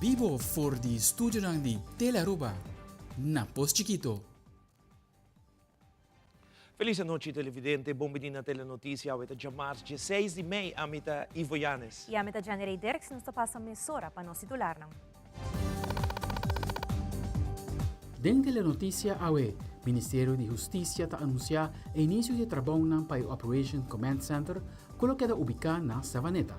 bibo for di studionan di Telearuba na Pos Chikito. Feliz anochi televidente, bon bini na Telenoticia, awe ta djamars 16 di mei, ami ta Ivo Yanes. Y ami ta Jenny Ray Dirks, nos ta pasa mesora pa nos titularnan. Den Telenoticia awe, Ministerio di Husticia ta anuncia e inicio di e trabounan pa e Operation Command Center cu lo keda ubica na Savaneta.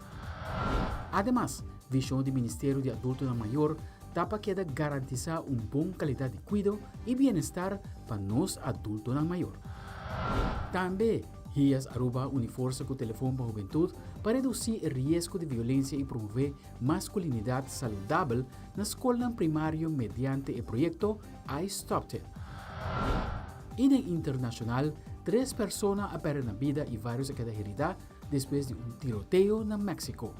Ademas, vision di Ministerio di Adultonan Mayor ta pa keda garantisa un bon calidad di cuido y bienestar pa nos adultonan mayor. Tambe, Hias Aruba uni forsa cu Telefon pa Hubentud pa reduci e riesgo di violencia y promove masculinidad saludabel na scolnan primario mediante e proyecto I Stopped It. Y den internacional, tres persona a perde nan bida y varios a keda herida despues di un tiroteo na Mexico.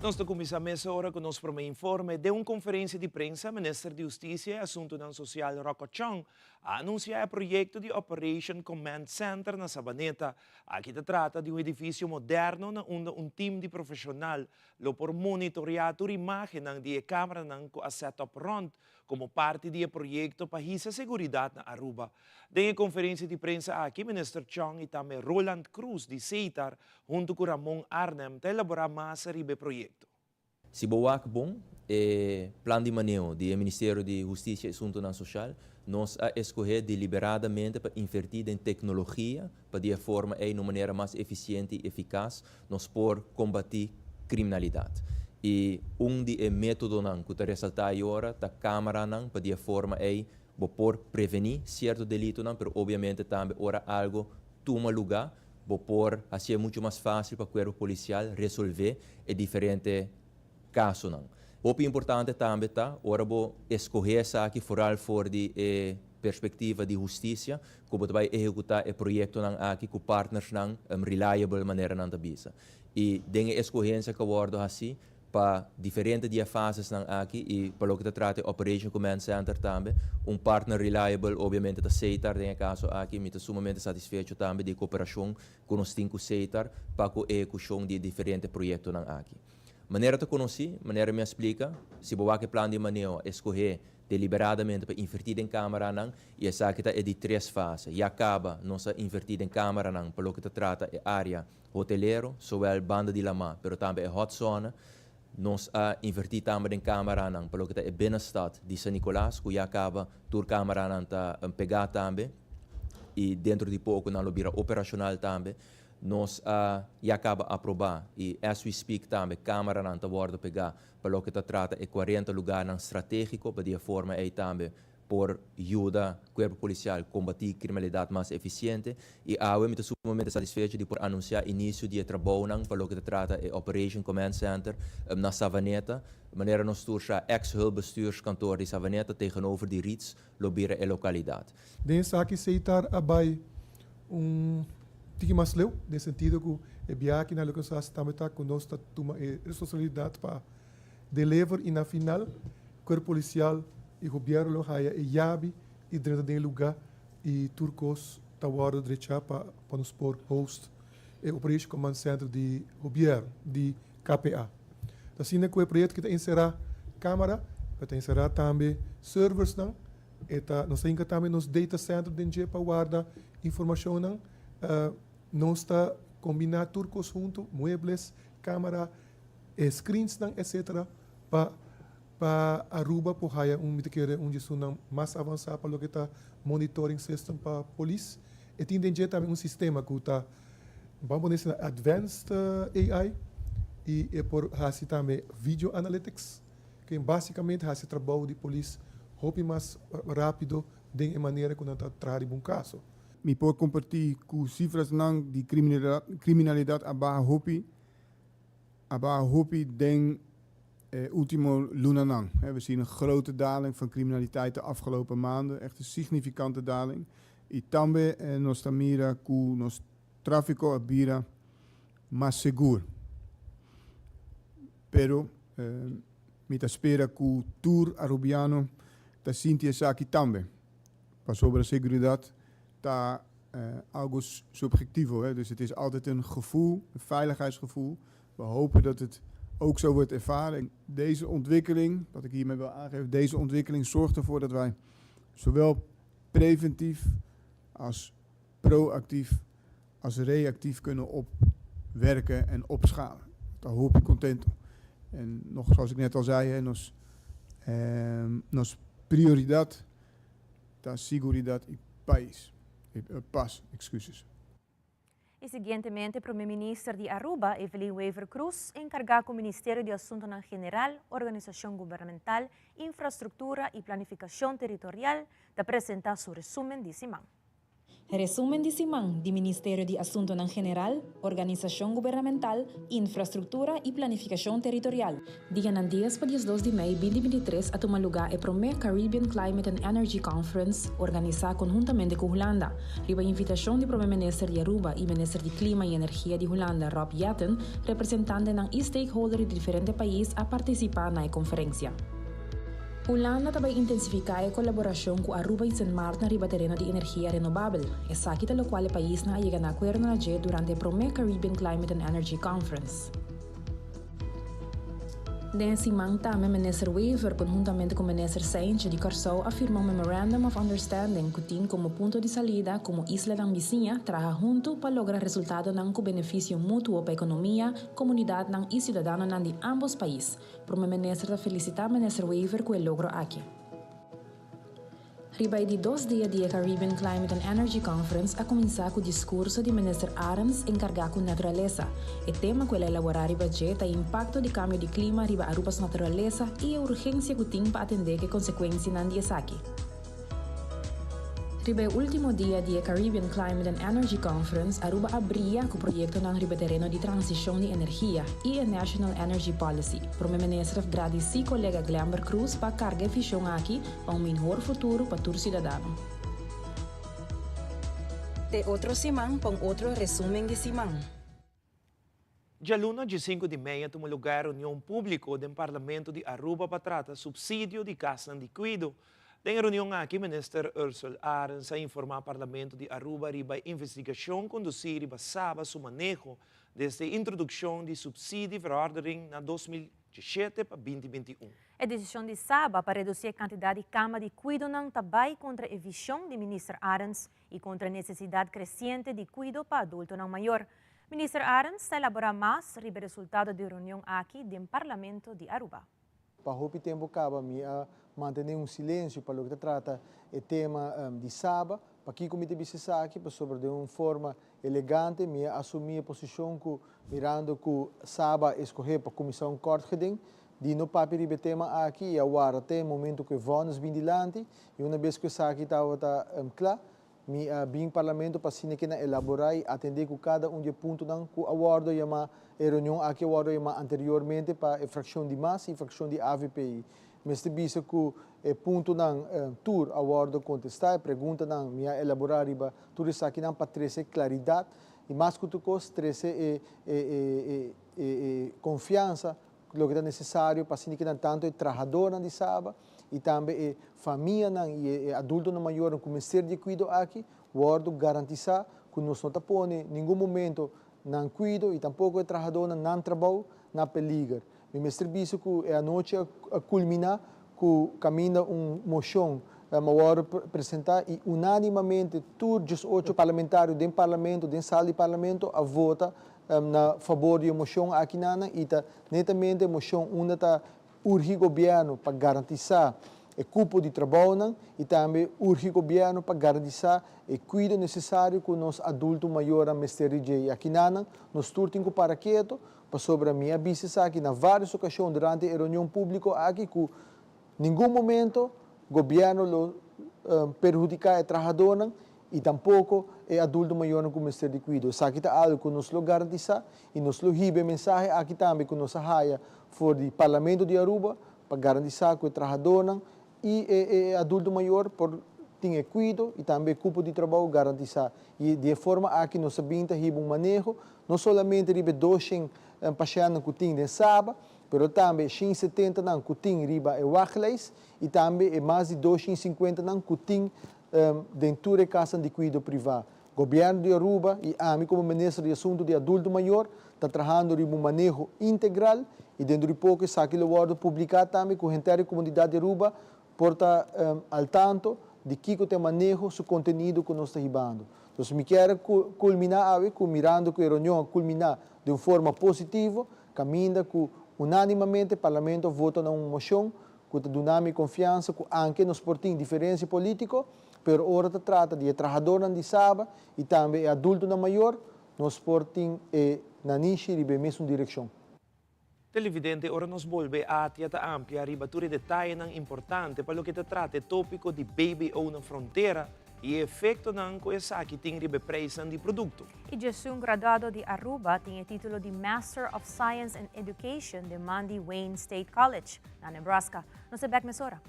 Nos ta cuminsa mesora cu nos prome informe. Den un conferencia di prensa, Minister di Husticia y Asuntonan Social Rocco Chong a anuncia e proyecto di Operation Command Center na Sabaneta. Aki ta trata di un edificio moderno na unda un team di profesional lo por monitorea tur imagennan di e cameranan cu a set up rond como parti di e proyecto pa hisa seguridad na Aruba. Den e conferencia di prensa aki, Minister Chong y tambe Roland Croes di Setar hunto cu Ramon Arnhem ta elabora mas ariba e proyecto. Si bo wak bon e plan di maneho di e Ministerio di Husticia y Asuntonan Social, nos a escohe deliberadamente pa inverti den tecnologia pa di e forma ei na un manera mas eficiente y eficas nos por combati criminalidad. Y un di e metodonan cu ta resalta ayora ta camaranan pa di e forma ei bo por preveni cierto delitonan pero obviamente tambe ora algo tuma luga bo por hacié mucho mas facil pa cuerpo policial resolve e diferente casonan. Hopi importante tambe ta ora bo escoge esaki foral for di e perspectiva di husticia cu bo ta bay ehecuta e proyectonan aki cu partnersnan reliable manera nan ta bisa. Y den e escogencia cu a wordo haci pa diferente di e fasesnan aki y pa loke ta trata e Operation Command Center tambe, un partner reliable obviamente ta Setar den e caso aki. Mi ta sumamente satisfecho tambe di e cooperacion cu nos tin cu Setar pa cu ehecucion di e diferente proyectonan aki. Manera ta conoci, manera mi a splica, si bo wak e plan di maneho a escoge deliberadamente pa inverti den cameranan y esaki ta e di tres fase. Ya caba nos a inverti den cameranan pa loke ta trata e area hotelero, zowel banda di lama pero tambe e hot zone. Nos a inverti tambe den cameranan pa loke ta e binnenstad di San Nicolas cu ya caba tur cameranan ta pega tambe y dentro di poco nan lo bira operacional tambe. Nos a ya caba aproba y as we speak tambe cameranan ta wordo pega pa loke ta trata e 40 lugarnan strategico pa di e forma ey tambe por yuda Cuerpo Policial combati criminalidad mas eficiente y awe mi ta sumamente satisfecho di por anuncia inicio di e trabounan pa loke ta trata e Operation Command Center na Savaneta. Manera nos tur sa ex Hulpbestuurskantoor di Savaneta tegenover di Ritz lo bira e localidad. Den esaki Seitar a bai un tiki mas leu, den sentido ku e biaha na loke nos a hasi tambe ta ku nos ta tuma e responsabilidat pa deliver i na final Kuerpo Polisial i Gobièrnu lo haya e yabi i drenta den e lugá i tur kos ta wòrdu drechá pa pa nos por host e Operation Command Center di Gobièrnu di KPA. Ta asina ku e proyekto ki ta enserá kámara, pero ta enserá tambe serversnan. E ta, nos ta hinka tambe nos data center den dje pa warda informashonnan. Nos ta kombiná tur kos huntu, muebles, kámara, e screensnan etcetera pa pa Aruba por haya un, mi ta kere un di esunnan mas avansá pa loke ta monitoring system pa polis. E tin den dje tambe un sistema ku ta, ban pone asina, advanced AI i e por hasi tambe video analytics. Ken básicamente hasi trabou di polis hopi mas rápido den e manera ku nan ta traha riba un kaso. Mi por kompartí ku sifrasnan di kriminalidat a baha hopi a baha hopi den e último lunanan. We zien een grote daling van criminaliteit de afgelopen maanden, echt een significante daling. I tambe nos ta mira ku nos tráfiko a bira mas segur. Pero mi ta spera ku tur Arubiano ta sinti esaki tambe, pasobra seguridat ta. algo subjetivo. Hè? Dus het is altijd een gevoel, een veiligheidsgevoel. We hopen dat het ook zo wordt ervaren. Deze ontwikkeling, wat ik hiermee wil aangeven, deze ontwikkeling zorgt ervoor dat wij zowel preventief als proactief als reactief kunnen opwerken en opschalen. Daar hoop ik content. En nog zoals ik net al zei, hè, nos prioridad ta seguridad y pais. Paz, excuses. Y siguientemente, Prome Minister di Aruba, Evelyn Wever-Croes, encarga cu Ministerio di Asuntonan General, Organisacion Gubernamental, Infrastructura y Planificacion Territorial, ta presenta su resumen di siman. Resumen di siman di Ministerio di Asuntonan General, Organisacion Gubernamental, Infrastructura y Planificacion Territorial. Dianan 10 pa 12 di mei 2023 a tuma luga e prome Caribbean Climate and Energy Conference organisa conhuntamente cu Hulanda. Riba invitacion di Prome Minister di Aruba y Minister di Clima y Energia di Hulanda Rob Jetten, representantenan y stakeholder di diferente pais a participa na e conferencia. Hulanda ta bay intensifica e colaboracion cu Aruba y Sint Maarten riba tereno di energia renobabel. Esaki ta locual e paisnan a yega na acuerdo na dje durante e prome Caribbean Climate and Energy Conference. Den e siman tambe Minister Wever conhuntamente cu Minister Cijntje di Corsou a firma un Memorandum of Understanding cu tin como punto di salida como islanan bisiña traha hunto pa logra resultadonan cu beneficio mutuo pa economia, comunidadnan y ciudadanonan di ambos pais. Prome Minister ta felicita Minister Wever cu e logro aki. Riba e di dos dia di e Caribbean Climate and Energy Conference a cuminsa cu discurso di Minister Arends encarga cu naturalesa. E tema cu el a elabora riba dje ta e impacto di cambio di clima riba Aruba su naturalesa y e urgencia cu tin pa atende cu e consecuencianan di esaki. Riba e ultimo dia di e Caribbean Climate and Energy Conference, Aruba a bria cu proyectonan riba tereno di transicion di energia y e National Energy Policy. Prome Minister a gradici colega Glenbert Croes pa carga e vision aki pa un mihor futuro pa tur ciudadano. Te otro siman pa un otro resumen di siman. Djaluna 15 di mei a tuma lugar reunion publico den Parlamento di Aruba pa trata subsidio di casnan di cuido. Den e reunion aki Minister Ursell Arends a informa Parlamento di Aruba riba e investigacion conduci riba SABA su maneho desde introduccion di subsidieverordening na 2017 pa 2021. E decision di SABA pa reduci e cantidad di cama di cuidonan ta bay contra e vision di Minister Arends y contra e necesidad creciente di cuido pa adultonan mayor. Minister Arends ta elabora mas riba e resultado di e reunion aki den Parlamento di Aruba. Pa hopi tempo caba mi a mantene un silencio pa loke ta trata e tema di Saba. Pakico mi ta bisa esaki? Pasobra den un forma elegante mi a asumi e posicion cu mirando cu Saba a escoge pa cuminsa un kort geding, di no papia riba e tema aki y a warda te e momento cu e vonnis bin dilanti y una bes cu esaki tabata cla, Mi a bin Parlamento pa asina ke nan elaborá i atendé ku kada un di e puntonan ku a wòrdu yamá, e reunion aki a wòrdu yamá anteriormente pa e frakshon di mas i frakshon di avp. Mester bisa ku e puntonan tur a wòrdu kontestá, e preguntanan mi a elaborá riba tur esakinan pa trese klaridat i mas ku tur kos trese e e e konfiansa loke ta nesesario pa asina kinan tantu e trahadornan di Saba i tambe e famianan i e adultonan mayornan ku mester di e kuido aki wòrdu garantisá ku nos no ta pone ningun momento nan kuido i tampoko e trahadornan nan trabou na peliger. Mi mester bisa ku e anochi a kulminá ku kaminda un moshon a wòrdu presentá i unánimamente tur 18 parlamentario den parlamento, den sala di parlamento a vota na fabor di e mocion aki nana y ta netamente e mocion unda ta urgi gobierno pa garantisa e cupo di trabounan y tambe urgi gobierno pa garantisa e cuido necesario cu nos adulto mayornan mester di dje. Y aki nana nos tur tin cu para keto pasobra mi a bisa esaki na varios ocasion durante e reunion publico aki cu ningun momento gobierno lo perhudica e trahadornan y tampoco e adulto mayornan cu mester di cuido. Esaki ta algo cu nos lo garantisa y nos lo hiba e mensahe aki tambe cu nos a haya for di Parlamento di Aruba pa garantisa cu e trahadornan y e adulto mayor por tin e cuido y tambe e cupo di trabou garantisa. Y di e forma aki nos a bin ta hiba un maneho no solamente riba e 200 pashentnan cu tin den Saba, pero tambe e 170 nan cu tin riba e wachtlijst y tambe e mas di 250 nan cu tin den tur e casanan di cuido priva. Gobierno di Aruba y ami como Minister di Asunto di Adulto Mayor ta trahando riba un maneho integral y dentro di poco esaki lo wordo publica tambe cu henter e comunidad di Aruba por ta al tanto di kico ta e maneho, su contenido cu nos ta hibando. Entonces mi kier culmina awe cu mirando cu e reunion a culmina di un forma positivo, caminda cu unanimamente Parlamento a vota na un mocion cu ta duna mi confiansa cu anke nos por tin diferencia politico, pero ora ta trata di e trahadornan di Saba y tambe e adultonan mayor, nos por tin e nanishi riba e mesun direccion. Televidente, ora nos bolbe ATIA ta amplia riba tur e detayenan importante pa loke ta trata e topico di BBO na frontera y e efectonan cu esaki tin riba e prijsnan di producto. E djesun graduado di Aruba tin e titulo di Master of Science in Education den man di Wayne State College na Nebraska. Nos ta bek mesora.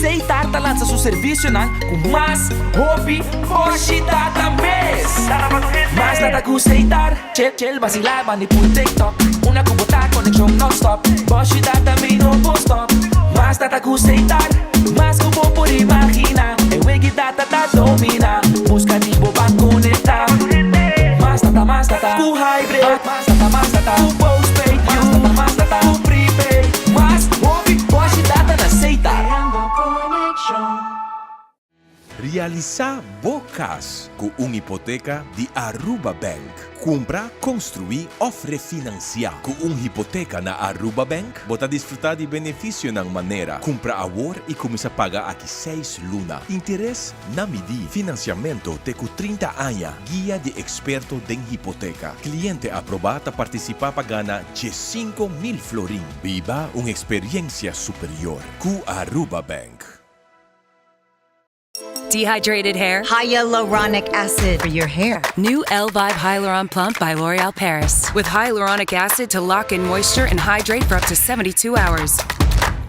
Seitar ta lansa su servisionan ku mas hopi boshi data mes. Mas data ku Seitar, chill chill basilá bandi pul TikTok. Una ku bo ta konekshon nonstop, boshi data mi no por stop. Mas data ku Seitar, mas ku bo por imaginá. E wegi data ta dominá, buska di bo pa konektá. Mas data, mas data ku hybrid, mas data, mas data ku postpaid, mas data, mas data ku prepaid. Mas hopi boshi data na Seitar. Realisá bo kas ku un hipoteka di Aruba Bank. Kumpra, konstruí òf refinansiá. Ku un hipoteka na Aruba Bank, bo ta disfrutá di benefisionan manera, kumpra awor i kuminsá paga aki seis luna, interes na midí, finansiamentu te ku 30 aña, guia di eksperto den hipoteka. Kliente aprobá ta partisipá pa gana 15,000 florin. Biba un eksperiensia superior ku Aruba Bank. Dehydrated hair? Hyaluronic acid for your hair. New Elvive Hyaluron Plump by L'Oreal Paris. With hyaluronic acid to lock in moisture and hydrate for up to 72 hours.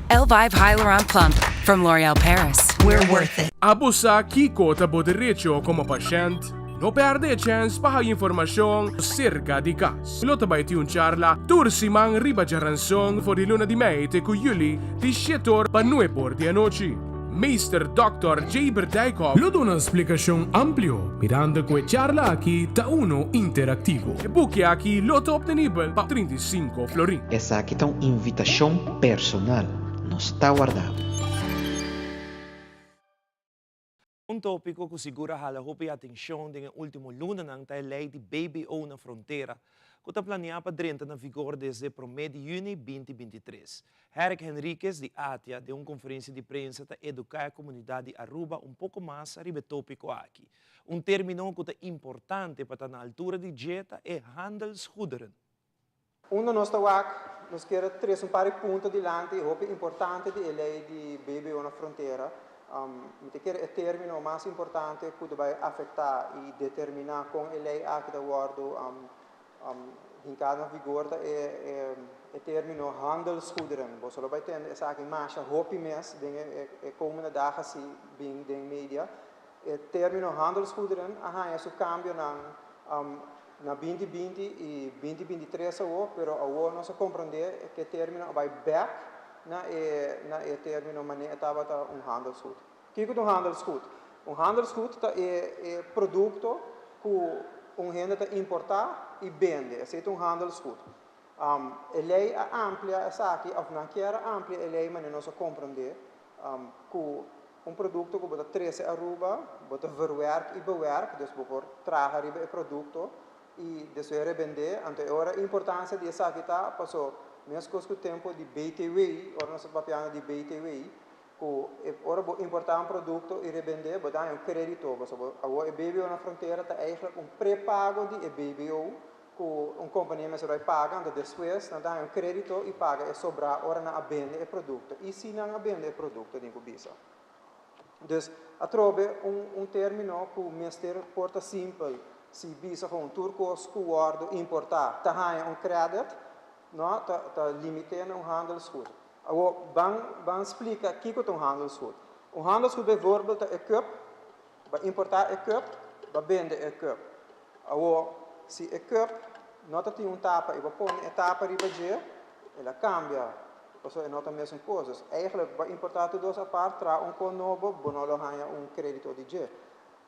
Elvive Hyaluron Plump from L'Oreal Paris. We're worth it. Abo sa kiko ta bo derecho komo pashènt? No pèrdè e chèns pa haña informashon serka di kas. Lo ta bai tin un charla tur siman riba djaranson for di luna di mei te ku yüli di shet'or pa nueb'or di anochi. Meester Dòkter Jaber Dijkhoff lo duna splikashon amplio, mirando ku e charla aki ta uno interaktivo. E buki aki lo ta optenibel pa 35 florin. Esaki ta un invitashon personal. Nos ta warda bo. Un tópiko ku sigur a hala hopi atenshon den e último lunanan ta e lei di BBO na frontera, ku ta planeá pa drenta na vigor desde promé di yüni 2023. Herrick Henriquez di ATIA den un konferensia di prensa ta eduká e komunidat di Aruba un poko mas riba e tópiko aki. Un término ku ta importante pa ta na altura di dje ta e handelsgoederen. Unda nos ta wak, nos kier a trese un par di punto dilanti hopi importante di e ley di BBO na frontera. Mi ta kere e termino mas importante cu ta bay afecta y determina con e ley aki ta wordo hinca na vigor ta e termino handelsgoederen. Boso lo bay tende esaki masha hopi mes den e komende dagen si bin den media. E termino handelsgoederen a haña su cambionan na 2020 y 2023 awor, pero awor nos a comprende cu e termino a bay bek na e na e termino manera e tabata un handelsgoed. Kico ta un handelsgoed? Un handelsgoed ta e e producto cu un hende ta importa y bende, esey ta un handelsgoed. E ley a amplia esaki of nan kier a amplia e ley manera nos a comprende cu un producto cu bo ta trece Aruba, bo ta verwerk y bewerk, dus bo por traha riba e producto y despues rebende. Anto e ora importancia di esaki ta paso mescos cu tempo di BTW, ora nos ta papiando di BTW, cu e ora bo importa un producto y rebende, bo ta haña un credito, paso bo awor e BBO na frontera ta eigenlijk un prepago di e BBO ku un kompania mester bai paga, anto despues nan ta haña un krédito i paga e sobrá ora nan a bende e produkto i si nan a bende e produkto tin ku bisa. Dus atrobe un un término ku mester por ta simpel, si bisa kon tur kos ku wòrdu importá ta haña un krèdit, no, ta ta limit'é na un handelsgoed. Awor ban ban splika kiko ta un handelsgoed. Un handelsgoed bijvoorbeeld ta e cup, Ba importá e cup, ba bende e cup. Awor, si e cup. no ta tin un tapa y bo pone e tapa riba dje, el a cambia, pasobra e no ta mesun cos. Dus eigenlijk bo a importa tur dos apart, traha un cos nobo, bo no lo haya un credito di dje.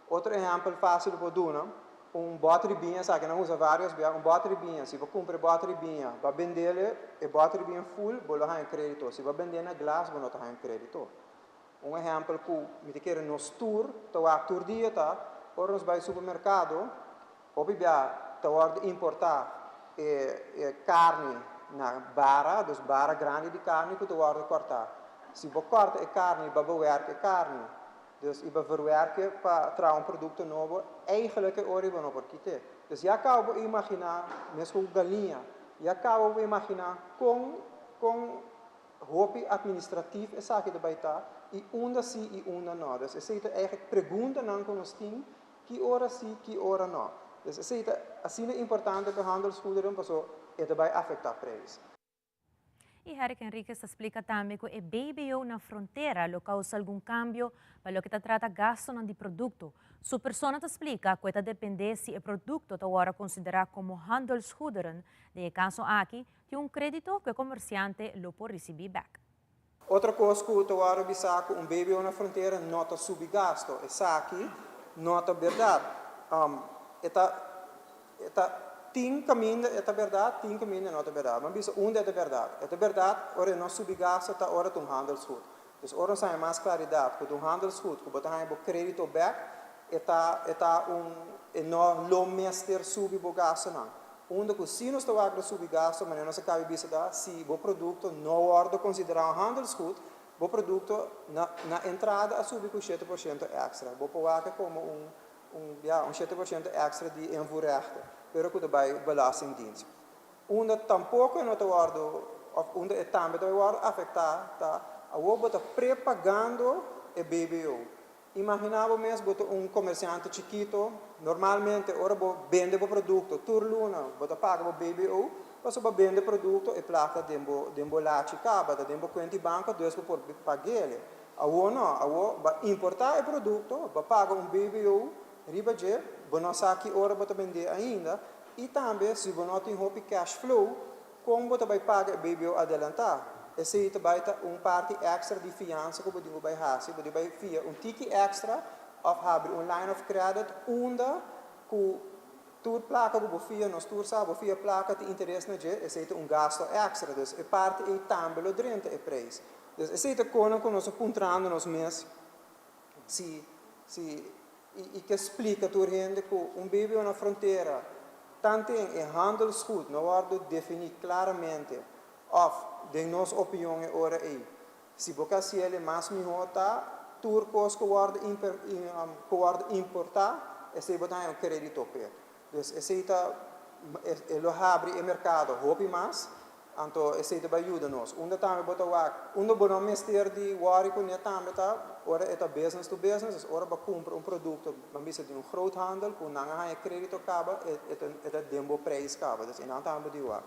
Otro ehempel facil bo duna, un boter di biña, esaki nan usa varios bia, un boter di biña, si bo cumpra e boter di biña, bo a bendele e boter di biña full, bo lo haya credito. Si bo a bende na glas, bo no ta haya credito. Un ehempel cu mi ta kere nos tur ta wak tur dia ta, ora nos bay supermercado, Hopi bia ta wòrdu importá e e karni na bara, dus bara grandi di karni ku ta wòrdu kòrtá. Si bo kòrta e karni bo bewerk e karni, dus i bo verwerk e pa traha un produkto nobo, eigelijk e ora bo no por kit'é. Dus ya kaba bo imaginá, meskos ku galiña, ya kaba bo imaginá kon kon hopi administratief esaki ta bai ta i unda si i unda no. Dus esei ta eigelijk preguntanan ku nos tin Ki ora sí, ki ora no. Dus esei ta asina importante pa e handelsgoederen paso e ta bai afektá prijs. Y Herrick Henriquez ta splica tambe cu e BBO na frontera lo causa algun cambio pa loke ta trata gastonan di producto. Su persona ta splica cu e ta depende si e producto ta worde considera como handelsgoederen. Den e caso aki, tin un credito cu e comerciante lo por ricibi bek. Otro kos ku ta wòrdu bisá ku un BBO na frontera no ta subi gasto, esaki no ta bèrdat. E ta e ta tin kaminda e ta bèrdat, tin kaminda e no ta bèrdat. Bo a bisa unda e ta bèrdat. E ta bèrdat ora e no subi gasto ta ora ta un handelsgoed. Dus ora nos haña mas klaridat ku ta un handelsgoed ku bo ta haña bo kredito bèk, e ta e ta un e no lo mester subi bo gastonan. Unda cu si nos ta wak lo subi gasto, manera nos a cabi bisa ta, si bo producto no wordo considera un handelsgoed, bo producto na na entrada a subi cu 7% extra. Bo por wak e como un un ya un 7% extra di invoerrechten, pero cu ta bay Belastingdienst. Unda tampoco e no ta wordo of unda e tambe ta bay wordo afecta ta awor bo ta prepagando e BBO. Imaginá bo mes bo ta un komersiante chikito, normalmente ora bo bende bo produkto tur luna bo ta paga bo BBO, pasobra bo bende produkto e plaka den bo den bo lachi kaba, ta den bo kuenta di banko dus bo por pag'el. Awor no, awor bo a importá e produkto, bo a paga un BBO riba dje, bo no sa ki ora bo ta bend'é ainda i tambe si bo no tin hopi cash flow, Kon bo ta bai paga e BBO adelantá? Esei ta bai ta un parti èkstra di fiansa ku bo tin ku bai hasi. Bo tin bai fia un tiki èkstra òf habri un line of credit unda ku tur plaka ku bo fia, nos tur sa, bo fia plaka tin interes na dje, esei ta un gasto èkstra. Dus e parti ei tambe lo drenta e preis. Dus esei ta konan ku nos ta puntrando nos mes si si i ke splika tur hende ku un BBO na frontera tanten e handelsgoed no wòrdu definí klaramente òf den nos opinion e ora ei si bo ke hasiel e mas mihó ta tur kos ku wòrdu ku wòrdu importá esei bo ta haña un kredito p'e. Dus esei ta e lo habri e merkado hopi mas Anto esei ta bai yuda nos. Unda tambe bo ta wak, unda bo no mester di worry kuné tambe ta ora e ta business to business, dus ora bo kumpra un produkto, ban bisa di un groothandel ku nan a haña kredito kaba, e ta e ta den bo preis kaba, dus einan tambe bo di wak.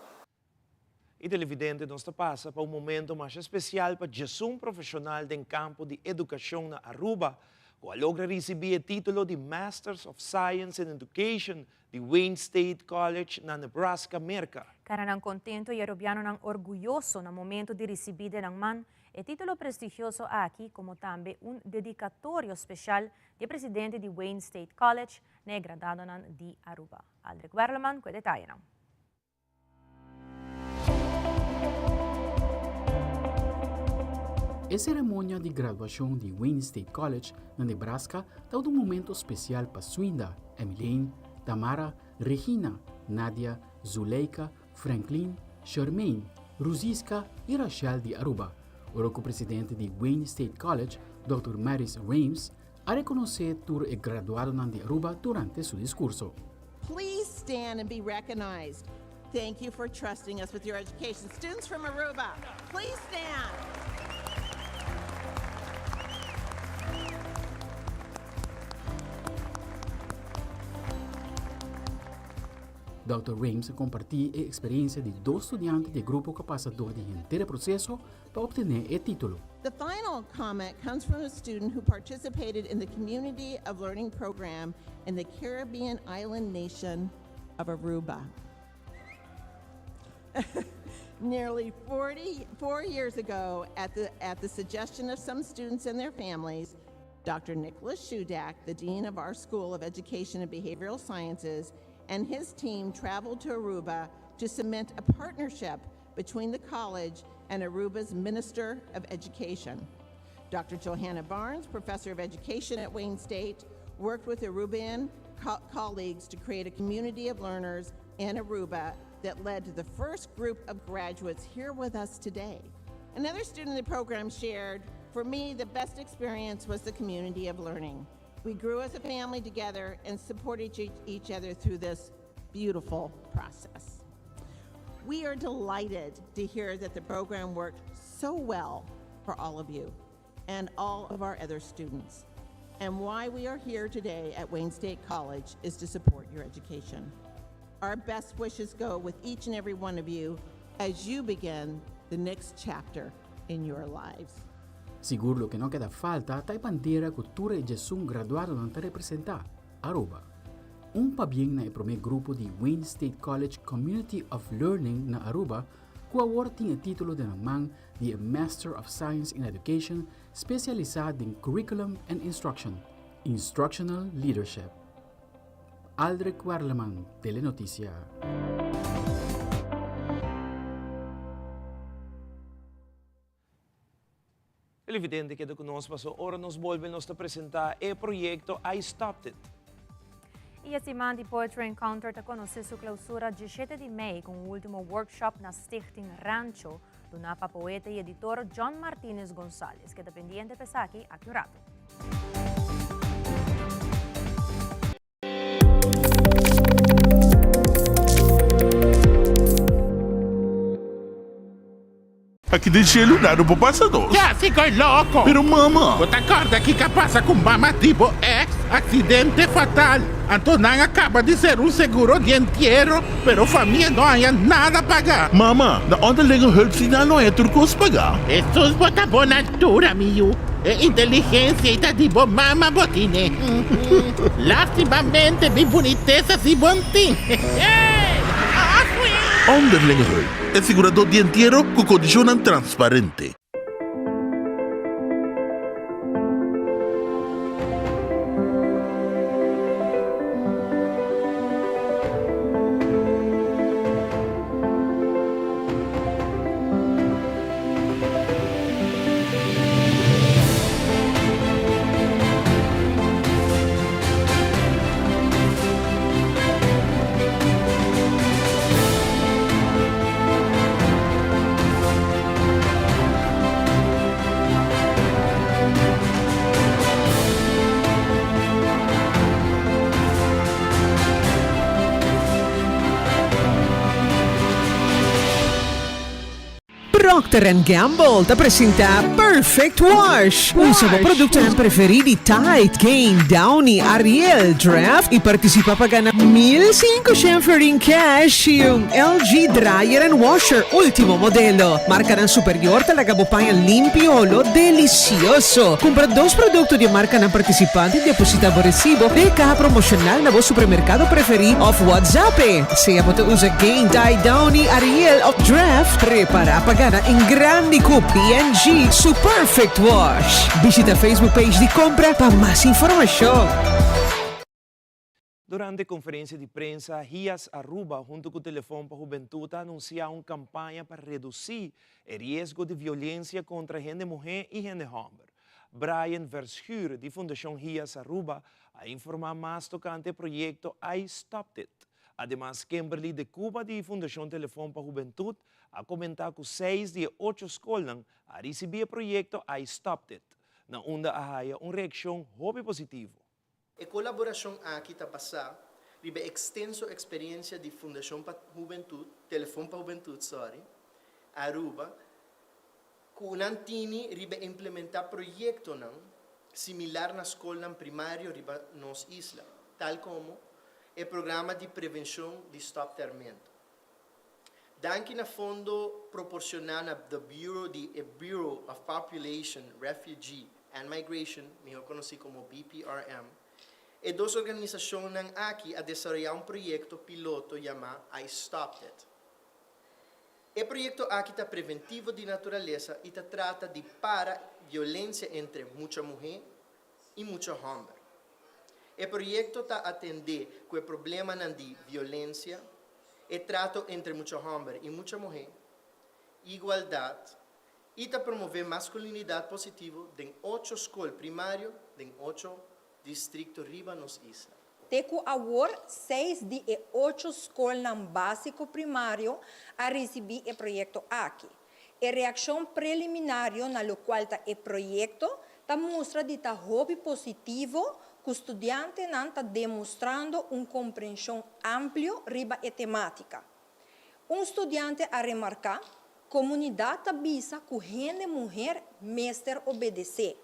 I televidente nos ta pasa pa un momento masha spesial pa djesun profeshonal den kampo di edukashon na Aruba ku a logra risibí e titulo di Masters of Science in Education di Wayne State College na Nebraska, Merka. Karanan kontento i arubianonan orguyoso na momento di risibí den nan man e título prestigioso aki komo tambe un dedikatorio speshal di e presidente di Wayne State College na e gradadonan di Aruba. Aldrich Werleman ku e detayenan. E seremonia di graduashon di Wayne State College na Nebraska tabata un momento spesial pa Swinda, Emileen, Tamara, Regina, Nadia, Zuleika, Franklin, Shermaine, Ruziska i Rachel di Aruba, ora ku presidente di Wayne State College, Dòkter Maris Rames, a rekonosé tur e graduadonan di Aruba durante su diskurso. Please stand and be recognized. Thank you for trusting us with your education. Students from Aruba, please stand. Dòkter Rames a kompartí e eksperensia di dos studiante di e grupo ku a pasa dor di henter e proseso pa obtené e título. The final comment comes from a student who participated in the Community of Learning program in the Caribbean island nation of Aruba. Nearly 44 years ago, at the, at the suggestion of some students and their families, Dr. Nicholas Shudak, the dean of our School of Education and Behavioral Sciences, and his team traveled to Aruba to cement a partnership between the college and Aruba's Minister of Education. Dr. Johanna Barnes, professor of education at Wayne State, worked with Aruban co- colleagues to create a community of learners in Aruba that led to the first group of graduates here with us today. Another student in the program shared, For me, the best experience was the community of learning. We grew as a family together and supported each other through this beautiful process. We are delighted to hear that the program worked so well for all of you and all of our other students. And why we are here today at Wayne State College is to support your education. Our best wishes go with each and every one of you as you begin the next chapter in your lives. Sigur loke no keda falta ta e bandera ku tur e djesun graduadonan ta representá, Aruba. Un pabien na e promé grupo di Wayne State College Community of Learning na Aruba ku awor tin e título den nan man di e Master of Science in Education spesialisá den Curriculum and Instruction, Instructional Leadership. Aldrich Werleman, Telenoticia. Televidente keda ku nos paso ora nos bolbe nos ta presenta e proyekto I Stopped It. I e siman di Poetry Encounter ta konosé su klausura 17 di mei ku un último workshop na Stichting Rancho, duná pa poeta i editor John Martinez Gonzalez. Keda pendiente pa esaki aki un rato. Aki den shelu nada por pasa nos. Ya si koe loko. Pero mama. Bo ta kòrda kiko a pasa ku mama di bo ex? Aksidente fatal. Anto nan a kaba di ser un seguro di entiero, pero famia no haña nada paga. Mama, na onderlinge hulp si nan no haña tur kos paga. Hesus bo ta bon altura mi yu. E inteligencia ei ta di bo mama bo tine. Lastimamente mi bunitesa si bon tin. Onderlinge hulp, e siguradó di entiero ku kondishonnan transparente. Procter and Gamble ta presenta Perfect Wash. Usa bo productonan preferi di Tide, Gain, Downy, Ariel, Draft y participa pa gana 1500 florin cash y un LG Dryer and Washer ultimo modelo. Marcanan superior ta laga bo paña limpi y olo delicioso. Cumpra dos producto di e marcanan participante y deposita bo recibo den e caha promocional na bo supermercado preferi of WhatsApp e. Sea bo ta usa Gain, Tide, Downy, Ariel of Draft, prepara pa gana en grandi cu P&G su Perfect Wash. Bishita Facebook page di Compra pa mas informacion. Durante konferensia di prensa, Hias Aruba huntu ku Telefon pa Hubentut a anunsiá un kampaña pa redusí e riesgo di violensia kontra hende muhé i hende hòmber. Brian Verschuur di Fundashon Hias Aruba a informá mas tokante e proyekto I Stopped It. Ademas Kimberly de Cuba di Fundashon Telefon pa Hubentut a komentá ku seis di e ocho skolnan a risibí e proyekto I Stopped It, na unda a haya un reakshon hopi positivo. E kolaborashon aki ta basá riba e ekstenso eksperensia di Fundashon pa Hubentut, Telefon pa Hubentut, sorry, Aruba, ku nan tini riba implementá proyektonan similar na skolnan primario riba nos isla, tal komo e programa di prevenshon di Stòp Tèrmento. Danki na fondo proporcioná na The Bureau di e Bureau of Population, Refugee and Migration, mihó konosí komo BPRM, e dos organisashonnan aki a desaroyá un proyekto piloto yamá I Stopped It. E proyekto aki ta preventivo di naturalesa i ta trata di para violensia entre mucha muhé i mucha hòmber. E proyekto ta atendé ku e problemanan di violensia, e trato entre mucha hòmber i mucha muhé, igualdat i ta promové maskulinidat positivo den ocho skol primario den ocho distrikto riba nos isla. Te ku awor, seis di e ocho skolnan básiko primario a risibí e proyekto aki. E reakshon preliminario na lokual ta e proyekto ta mustra di ta hopi positivo ku studiantenan ta demostrando un komprenshon amplio riba e temátika. Un studiante a remarká, Komunidat ta bisa ku hende muher mester obedesé.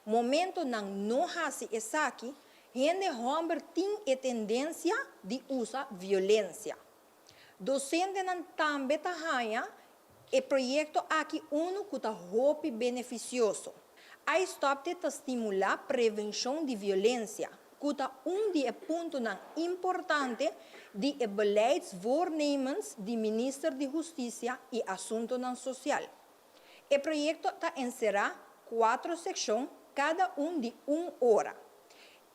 Momento nan no hasi esaki, hende hòmber tin e tendensia di usa violensia. Dosentenan tambe ta haña e proyekto aki unu ku ta hopi benefisioso. I Stop It ta stimulá prevenshon di violensia, ku ta un di e puntonan importante di e beleidsvoornemens di Minister di Hustisia i Asuntonan Sosial. E proyekto ta enserá kuatro sekshon, kada un di un ora.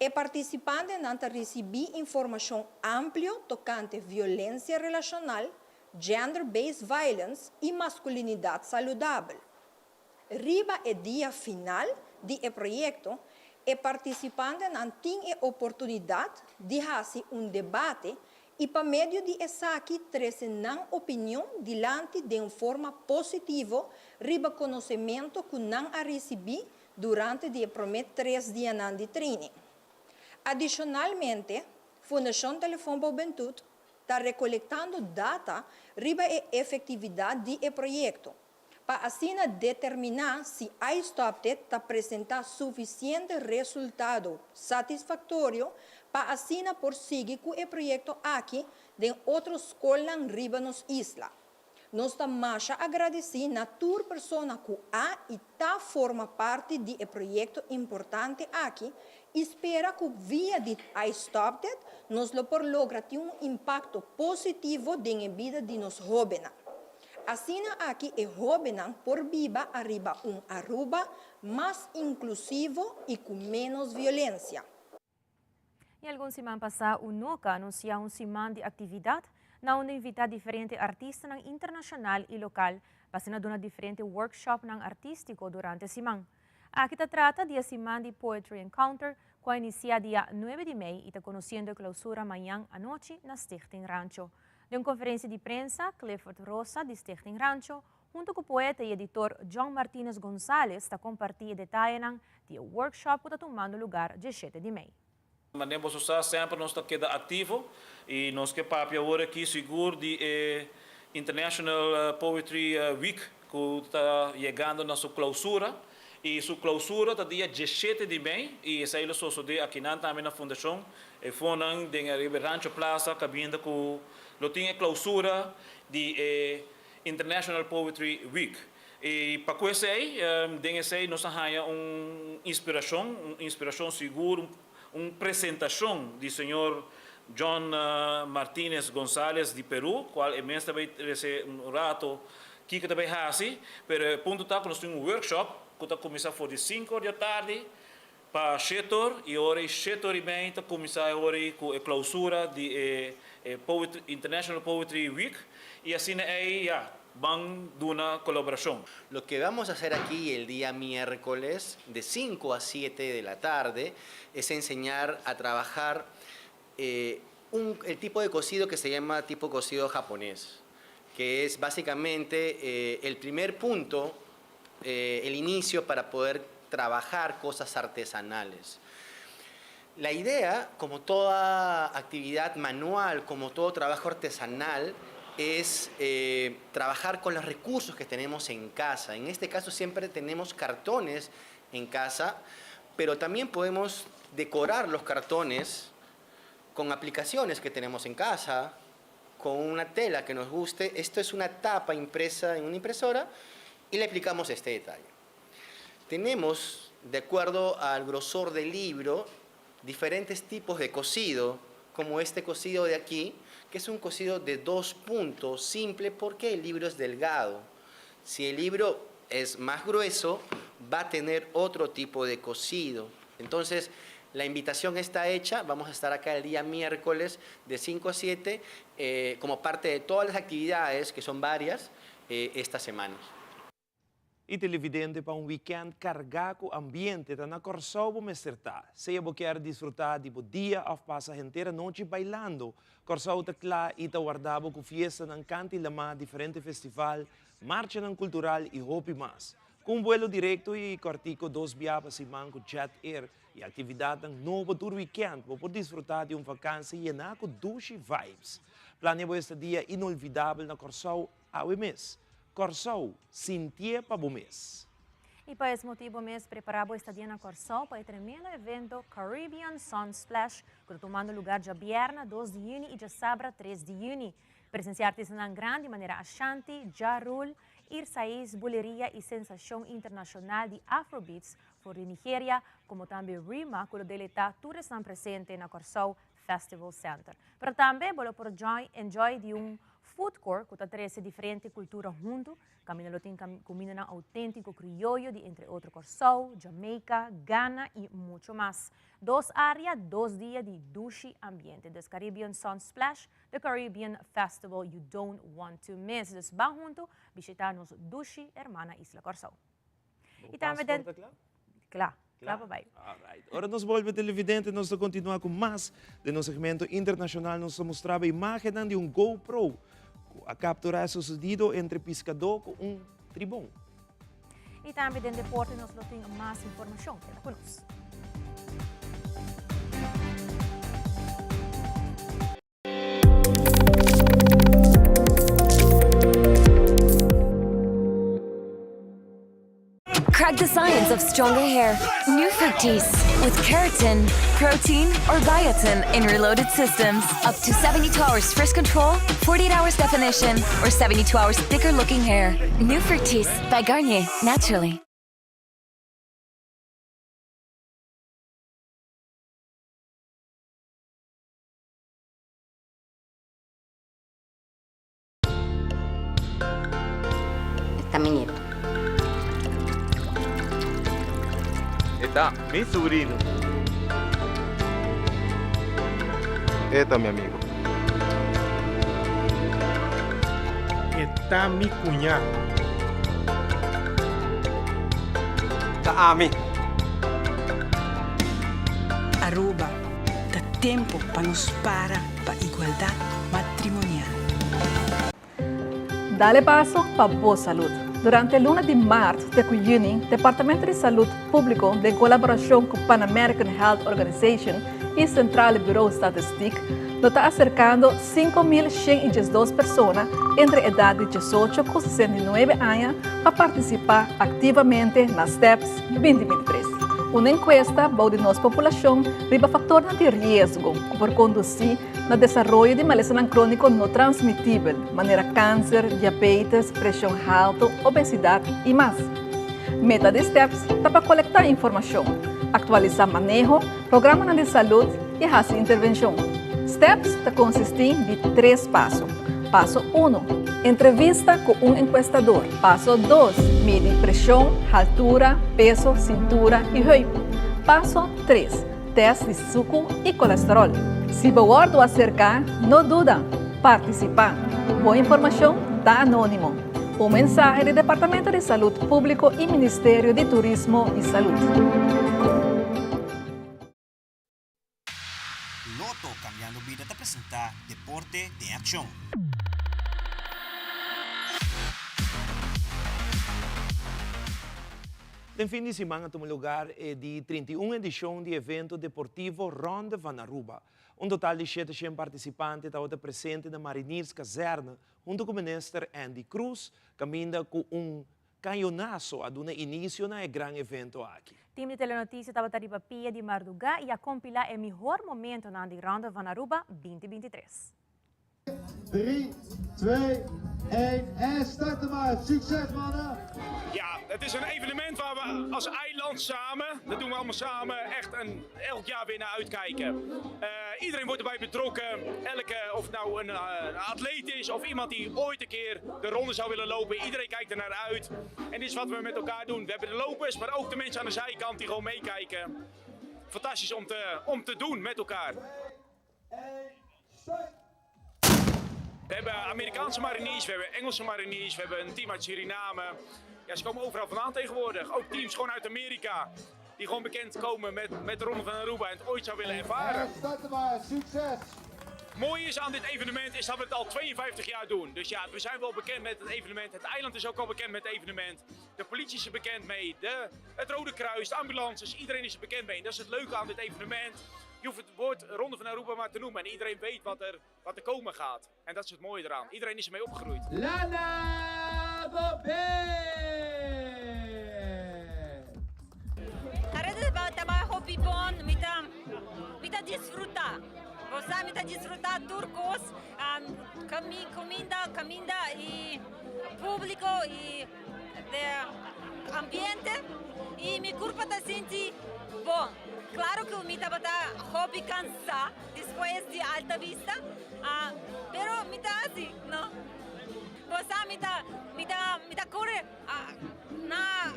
E partisipantenan ta risibí informashon amplio tokante violensia relashonal, gender-based violence i maskulinidat saludabel. Riba e dia final di e proyekto, e partisipantenan tin e oportunidat di hasi un debate i pa medio di esaki trese nan opinion dilanti den forma positivo riba konosementu ku nan a risibí durante di e promé tres dianan di training. Adishonalmente, Fundashon Telefon pa Hubentut ta rekolektando data riba e efektividat di e proyekto, pa asina determiná si I Stopped It ta presentá sufisiente resultado satisfaktorio pa asina por sigui ku e proyekto aki den otro skolnan riba nos isla. Nos ta masha agradesí na tur persona ku a i ta forma parti di e proyekto importante aki i spera ku via di I Stopped It nos lo por logra tin un impakto positivo den e bida di nos hóbennan. Asina aki e hóbennan por biba ariba un Aruba mas inklusivo i ku ménos violensia. I algun siman pasá UNOCA a anunsiá un siman di aktividat na unda invitá diferente artistanan internashonal i lokal pa asina duna diferente workshopnan artístiko durante siman. Aki ta trata di e siman di Poetry Encounter ku a inisiá dia nuebe di mei i ta konosiendo e klousura mañan anochi na Stichting Rancho. Den un konferensia di prensa, Clifford Rosa di Stichting Rancho Hunto ku poeta i editor John Martinez Gonzalez ta kompartí e detayenan di e workshop ku ta tumando lugar djeshete di mei. Manera boso sa, semper nos ta keda aktivo i nos ke papia awor aki sigur di e International Poetry Week ku ta yegando na su klousura i su klousura ta dia djeshete di mei i esei lo sosodé akinan tambe na Fundashon e Fonnan den ariba e Rancho Plaza kaminda ku lo tin e klousura di e International Poetry Week. I pa ku esei, den esei nos a haña un inspirashon, un inspirashon sigur, un presentashon di señor John Martinez Gonzalez di Peru, kual e mes ta bai trese un rato kiko ta bai hasi, pero e punto ta ku nos tin un workshop ku ta kuminsá for di sinku or di atardi Pa shetor i ora i shetor i mei ta kuminsá e ora ei ku e klousura di e e International Poetry Week i asina ei ya ban duna kolaborashon. Lo que vamos a hacer aquí el día miércoles de cinco a siete de la tarde es enseñar a trabajar un el tipo de cosido que se llama tipo cosido japonés, que es básicamente el primer punto el inicio para poder trabajar cosas artesanales. La idea, como toda actividad manual, como todo trabajo artesanal, es eh, trabajar con los recursos que tenemos en casa. En este caso siempre tenemos cartones en casa, pero también podemos decorar los cartones con aplicaciones que tenemos en casa, con una tela que nos guste. Esto es una tapa impresa en una impresora y le aplicamos este detalle. Tenemos, de acuerdo al grosor del libro, diferentes tipos de cosido, como este cosido de aquí, que es un cosido de dos puntos simple porque el libro es delgado. Si el libro es más grueso, va a tener otro tipo de cosido. Entonces, la invitación está hecha, vamos a estar acá el día miércoles de 5 a 7 eh, como parte de todas las actividades, que son varias, eh, esta semana. E televidente pa un weekend carga cu ambiente ta na Corsou bo mester ta. Sea bo kier disfruta di bo dia of pasa henter anochi bailando, Corsou ta cla y ta warda bo cu fiestanan canta y lama, diferente festival, marchanan cultural y hopi mas. Cu un vuelo directo y cortico dos bia pa siman cu Jet Air y actividadnan nobo tur weekend bo por disfruta di un vakantie yena cu dushi vibes. Planea bo estadia inolvidabel na Corsou Awe mes. Kòrsou, sintié pa bo mes. I pa es motibu mes prepará bo estadia na Kòrsou pa e tremendo evento Caribbean Sun Splash ku ta tumando lugá djabièrnè dos di yüni i djasabra tres di yüni. Presensiá artistanan grandi manera Ashanti, Ja Rule, Irsais, Buleria i sensashon internashonal di Afrobeats for di Nigeria, komo tambe Rema ku lo deleitá tur esnan presente na Kòrsou Festival Center. Pero tambe bo lo por join enjoy di un food court ku ta trese diferente kultura huntu, kaminda lo tin kumindanan outéntiko krioyo di entre otro Kòrsou, Jamaica, Ghana i mucho mas. Dos área, dos dia di dushi ambiente. Dus Caribbean Sun Splash, The Caribbean Festival you don't want to miss. Dus ban huntu bishita nos dushi hermana isla Kòrsou. I tambe den. Paspoort ta kla? Kla. Kla pa bai. Alright. Ora nos bolbe televidente nos ta kontinua ku mas den nos segmento internashonal. Nos ta mustra bo imagennan di un GoPro ku a kapturá e susedido entre piskadó ku un tribon. I tambe den deporte nos lo tin mas informashon. Keda ku nos. Crack the science of stronger hair. New Fructis with keratin, protein, or biotin in reloaded systems. Up to 72 hours frizz control, 48 hours definition, or 72 hours thicker looking hair. New Fructis by Garnier, naturally. E ta mi nieto. E ta mi subrino. E ta mi amigo. E ta mi cuña. Ta ami. Aruba, ta tempo pa nos para pa igualdad matrimonial. Dale paso pa bo salud. Durante luna di maart te cu juni, Departamento di Salud Publico den colaboracion cu Pan American Health Organization y Centrale Bureau Statistiek lo ta acercando 5112 persona entre edad di 18 cu 69 aña pa participa activamente na STEPS 2023. Un encuesta bou di nos populacion riba factornan di riesgo cu por conduci na desaroyo di malesanan crónico no transmitibel, manera cáncer, diabetes, presion halto, obesidad y mas. Meta di STEPS ta pa colecta informacion, actualisa maneho, programanan di salud y haci intervencion. STEPS ta consisti di tres paso. Paso uno, Entrevista cu un encuestador. Paso dos, Midi presion, haltura, peso, cintura y heup. Paso tres, Test di sucu y colesterol. Si bo wordo acerca, no duda, participa. Bo informacion ta anonimo. Un mensahe di Departamento di Salud Publico y Ministerio di Turismo y Salud. Lotto Cambiando Bida ta presenta Deporte den Accion. Den fin di siman a tuma lugar e di 31 edicion di evento deportivo Ronde van Aruba. Un total di 700 participante tabata presente na Mariniers Kazerne hunto cu Minister Endy Croes, caminda cu un cañonazo a duna inicio na e gran evento aki. Team di Telenoticia tabata riba pia di marduga y a compila e mihor momentonan di Ronde van Aruba 2023. 3, 2, 1. 1 en start maar. Succes mannen! Ja, het is een evenement waar we als eiland samen, dat doen we allemaal samen, echt een, elk jaar weer naar uitkijken. Eh, iedereen wordt erbij betrokken. Elke, of het nou een, eh, een atleet is of iemand die ooit een keer de ronde zou willen lopen. Iedereen kijkt er naar uit. En dit is wat we met elkaar doen. We hebben de lopers, maar ook de mensen aan de zijkant die gewoon meekijken. Fantastisch om te, om te doen met elkaar. We hebben Amerikaanse mariniers, we hebben Engelse mariniers, we hebben een team uit Suriname. Ja, ze komen overal vandaan tegenwoordig. Ook teams gewoon uit Amerika. Die gewoon bekend komen met, met de Ronde van Aruba en het ooit zou willen ervaren. En start maar. Succes! Mooi is aan dit evenement is dat we het al 52 jaar doen. Dus ja, we zijn wel bekend met het evenement. Het eiland is ook al bekend met het evenement. De politie is er bekend mee. De, het Rode Kruis, de ambulances, iedereen is er bekend mee. En dat is het leuke aan dit evenement. Je hoeft het woord Ronde van Aruba maar te noemen. En iedereen weet wat er, wat er komen gaat. En dat is het mooie eraan. Iedereen is ermee opgegroeid. Lana Carrera ta hopi bon, mi ta mi ta disfruta. Bo sa mi ta disfruta tur cos, um, cami, cuminda, caminda y publico y de ambiente y mi curpa ta sinti bon. Claro cu mi tabata hopi cansa despues di Alta Vista, ah, pero mi ta haci, no? Bo sa mi ta mi ta mi ta core ah, na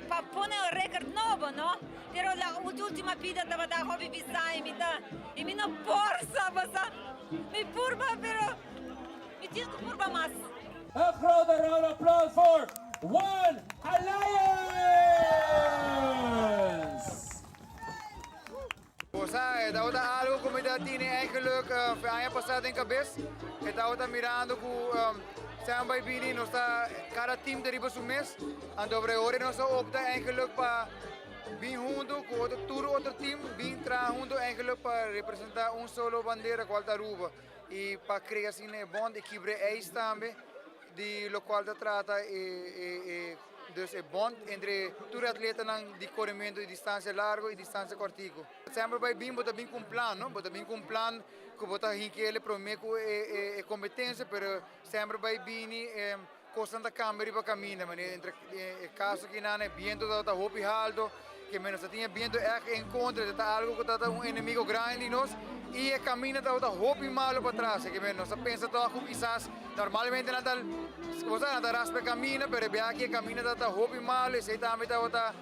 pa pone un record nobo, no? Pero la ultima pida tabata hopi bisa y mi ta y mi no por sa, bo sa. Mi purba, pero mi tin cu purba mas. Een grote round applaus voor One Alliance! Bo sa, e tabata algo ku mi ta tini eigenlijk fe aña pasá den kabes. E tabata mirando ku Sam bai bini, nos ta kada team ta riba su mes. Anto por e ora nos a opta eigenlijk pa bin hunto ku otro tur otro team bin traha hunto eigenlijk pa representá un solo bandera kual ta Aruba. I pa krea asina e bond i kibra e ijs tambe di lokual ta trata e e dus e bond entre tur e atletanan di korementu di distansia largu i distansia kòrtiku. Semper bai bin bo ta bin ku un plan no, bo ta bin ku un plan ku bo ta hink'el promé ku e e kompetensia pero semper bai bini e kosnan ta kambia riba kaminda manera entre e kaso kinan e bientu tabata hopi halto ke menos ta tin e bientu ègt en kontra e ta algu ku tabata un enemigo grandi di nos i e kaminda tabata hopi malo patras ke men nos a pensa tòg ku kisas normalmente nan ta bo sa nan ta raspa e kaminda pero e biaha aki e kaminda tabata hopi malo esei tambe tabata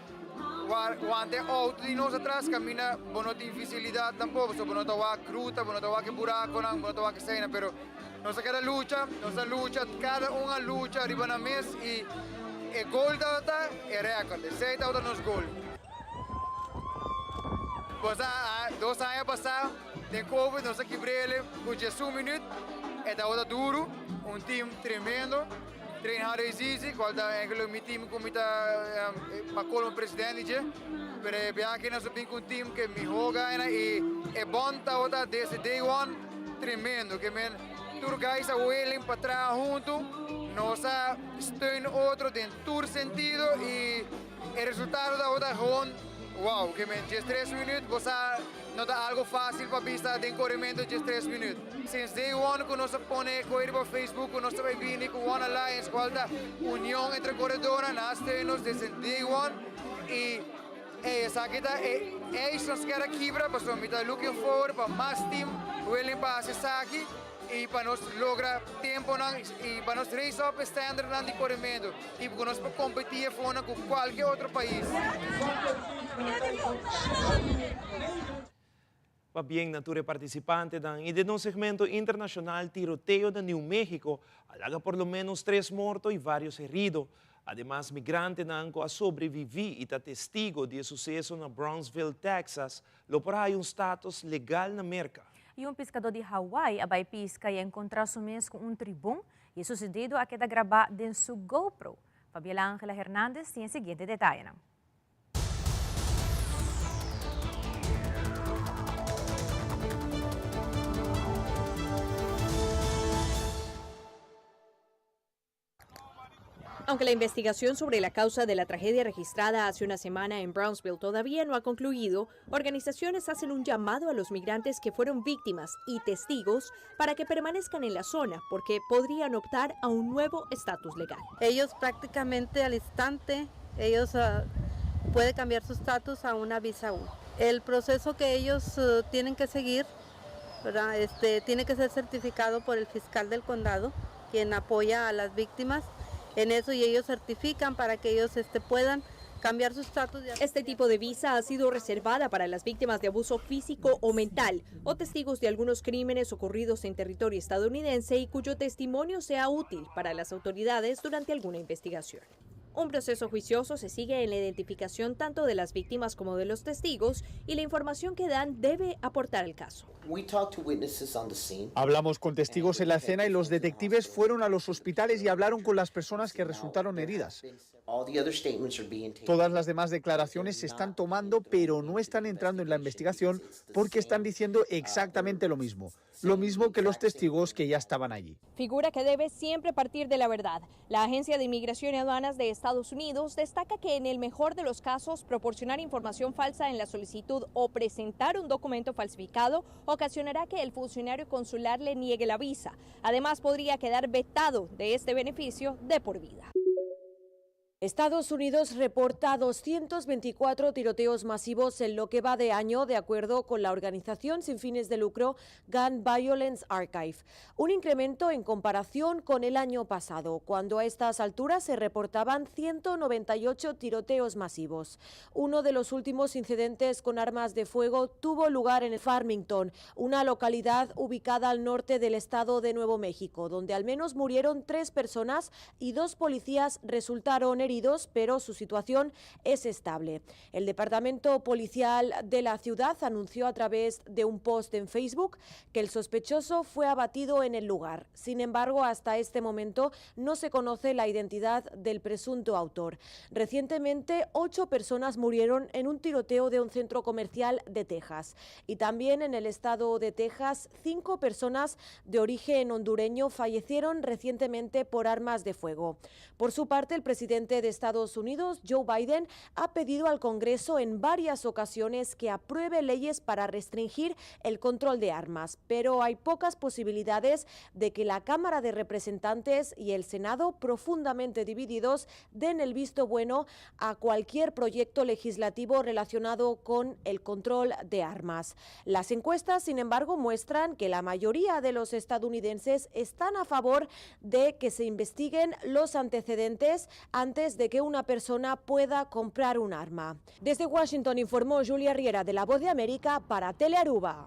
wanta e outo di nos atras kaminda bo no tin visibilidat tampoko so bo no ta wak ruta bo no ta wak e burakonan bo no ta wak eseinan pero Nos a keda lucha, nos a lucha, kada un a lucha riba nan mes i e gol tabata e record, esei tabata nos gol. Pues a dos aña pasá den covid nos a kibr'el ku diesun minüt, e tabata duru, un team tremendo, train hard es easy, kual ta eigenlijk mi team ku mi ta pa kolmo president di dje, pero e biaha aki nos a bin ku un team ke mihó gana i e bond tabata desde day one. Tremendo ke men tur guys a willing pa traha huntu, nos a steun otro den tur sentido y e resultado tabata gewoon wow, ke men 13 minuut bo sa no ta algo facil pa bisa den coremento 13 minuut. Since day one ku nos a pone e koe riba Facebook ku nos ta bay bini ku One Alliance cual ta union entre coredornan, nan a steun nos desde day one y Ey, esaki ta e ijs nos kier a kibra pasobra mi ta looking forward pa mas team willing pa haci esaki y pa nos logra temponan y pa nos raise up e standardnan di coremento y cu nos por competi e fonan cu cualkier otro pais. Pabien na tur e partisipantenan i den nos segmento internashonal tiroteo na New Mexico a laga por lo ménos tres morto i vários herido. Ademas migrantenan ku a sobreviví i ta testigo di e suseso na Brownsville, Texas, lo por haya un status legal na Merka. I un piskadó di Hawaii a bai piska i a enkontrá su mes ku un tribon i e susedido a keda grabá den su GoPro. Fabiela Angela Hernandez tin e siguiente detayenan. Aunque la investigación sobre la causa de la tragedia registrada hace una semana en Brownsville todavía no ha concluido, organizaciones hacen un llamado a los migrantes que fueron víctimas y testigos para que permanezcan en la zona porque podrían optar a un nuevo estatus legal. Ellos prácticamente al instante, ellos pueden cambiar su estatus a una visa U. El proceso que ellos tienen que seguir, ¿verdad? Tiene que ser certificado por el fiscal del condado, quien apoya a las víctimas en eso, y ellos certifican para que ellos puedan cambiar su estatus. Este tipo de visa ha sido reservada para las víctimas de abuso físico o mental o testigos de algunos crímenes ocurridos en territorio estadounidense y cuyo testimonio sea útil para las autoridades durante alguna investigación. Un proceso juicioso se sigue en la identificación tanto de las víctimas como de los testigos, y la información que dan debe aportar al caso. We talked to witnesses on the scene. Hablamos con testigos en la escena y los detectives fueron a los hospitales y hablaron con las personas que resultaron heridas. All the other statements are being taken. Todas las demás declaraciones se están tomando, pero no están entrando en la investigación porque están diciendo exactamente lo mismo. Lo mismo que los testigos que ya estaban allí. Figura que debe siempre partir de la verdad. La Agencia de Inmigración y Aduanas de Estados Unidos destaca que en el mejor de los casos, proporcionar información falsa en la solicitud o presentar un documento falsificado ocasionará que el funcionario consular le niegue la visa. Además, podría quedar vetado de este beneficio de por vida. Estados Unidos reporta 224 tiroteos masivos en lo que va de año, de acuerdo con la organización sin fines de lucro Gun Violence Archive. Un incremento en comparación con el año pasado, cuando a estas alturas se reportaban 198 tiroteos masivos. Uno de los últimos incidentes con armas de fuego tuvo lugar en Farmington, una localidad ubicada al norte del estado de Nuevo México, donde al menos murieron 3 personas y 2 policías resultaron heridos, pero su situación es estable. El departamento policial de la ciudad anunció a través de un post en Facebook que el sospechoso fue abatido en el lugar. Sin embargo, hasta este momento no se conoce la identidad del presunto autor. Recientemente, 8 personas murieron en un tiroteo de un centro comercial de Texas. Y también en el estado de Texas, 5 personas de origen hondureño fallecieron recientemente por armas de fuego. Por su parte, el presidente de Estados Unidos, Joe Biden, ha pedido al Congreso en varias ocasiones que apruebe leyes para restringir el control de armas, pero hay pocas posibilidades de que la Cámara de Representantes y el Senado, profundamente divididos, den el visto bueno a cualquier proyecto legislativo relacionado con el control de armas. Las encuestas, sin embargo, muestran que la mayoría de los estadounidenses están a favor de que se investiguen los antecedentes antes de que una persona pueda comprar un arma. Desde Washington informó Julia Riera de La Voz de América para Telearuba.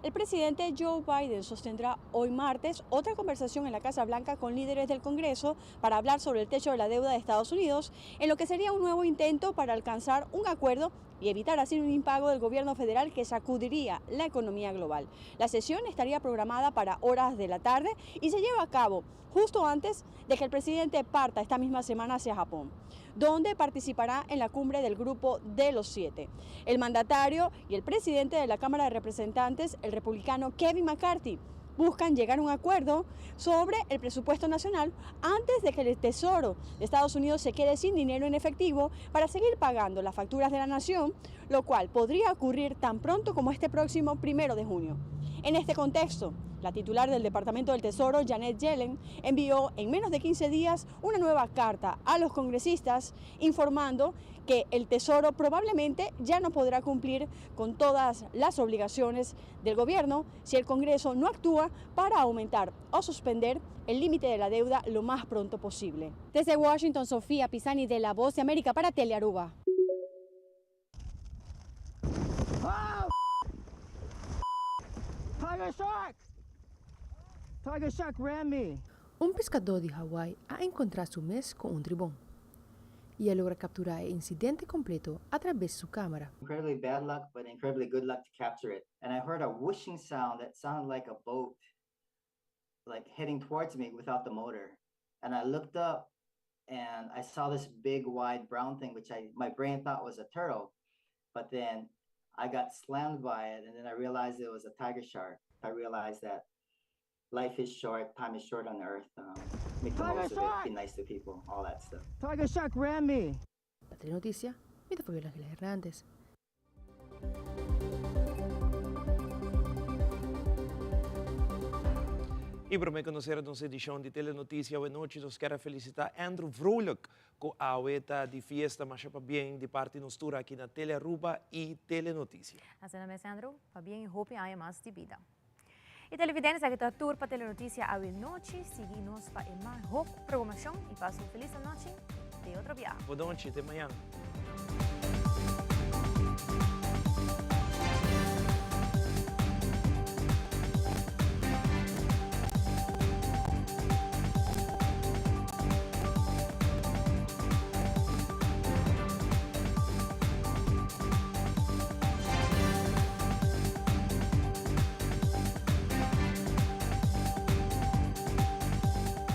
El presidente Joe Biden sostendrá hoy martes otra conversación en la Casa Blanca con líderes del Congreso para hablar sobre el techo de la deuda de Estados Unidos, en lo que sería un nuevo intento para alcanzar un acuerdo y evitar así un impago del gobierno federal que sacudiría la economía global. La sesión estaría programada para horas de la tarde y se lleva a cabo justo antes de que el presidente parta esta misma semana hacia Japón, donde participará en la cumbre del Grupo de los 7. El mandatario y el presidente de la Cámara de Representantes, el republicano Kevin McCarthy, buscan llegar a un acuerdo sobre el presupuesto nacional antes de que el Tesoro de Estados Unidos se quede sin dinero en efectivo para seguir pagando las facturas de la nación, lo cual podría ocurrir tan pronto como este próximo 1 de junio. En este contexto, la titular del Departamento del Tesoro, Janet Yellen, envió en menos de 15 días una nueva carta a los congresistas informando que el Tesoro probablemente ya no podrá cumplir con todas las obligaciones del gobierno si el Congreso no actúa para aumentar o suspender el límite de la deuda lo más pronto posible. Desde Washington, Sofía Pisani de La Voz de América para Telearuba. Oh, Tiger Shark! Tiger Shark ran me. Un pescadó di Hawaii a enkontrá su mes ku un tribon i a logra kapturá e insidente kompleto a traves di su kámara. Incredibly bad luck, but incredibly good luck to capture it. And I heard a whooshing sound that sounded like a boat, like heading towards me without the motor. And I looked up and I saw this big, wide brown thing, which my brain thought was a turtle. But then I got slammed by it, and then I realized it was a tiger shark. I realized that life is short, time is short on earth. Make the Tiger most of it, shark! be nice to people, all that stuff. Tiger shark ram me. Pa Telenoticia, mi ta Fabiola Angela Hernandez. Y prome cu nos cera nos edicion di Telenoticia awe nochi, nos kier a felicita Andrew Vrolijk cu awe ta di fiesta. Masha pabien di parti nos tur aki na Telearuba y Telenoticia. Asina mes Andrew, pabien y hopi aña mas di bida. Y televidentes aki ta tur pa Telenoticia awe nochi. Sigui nos pa e maho programacion y pasa un feliz anochi. Te otro biaha. Bo nochi, te mañan.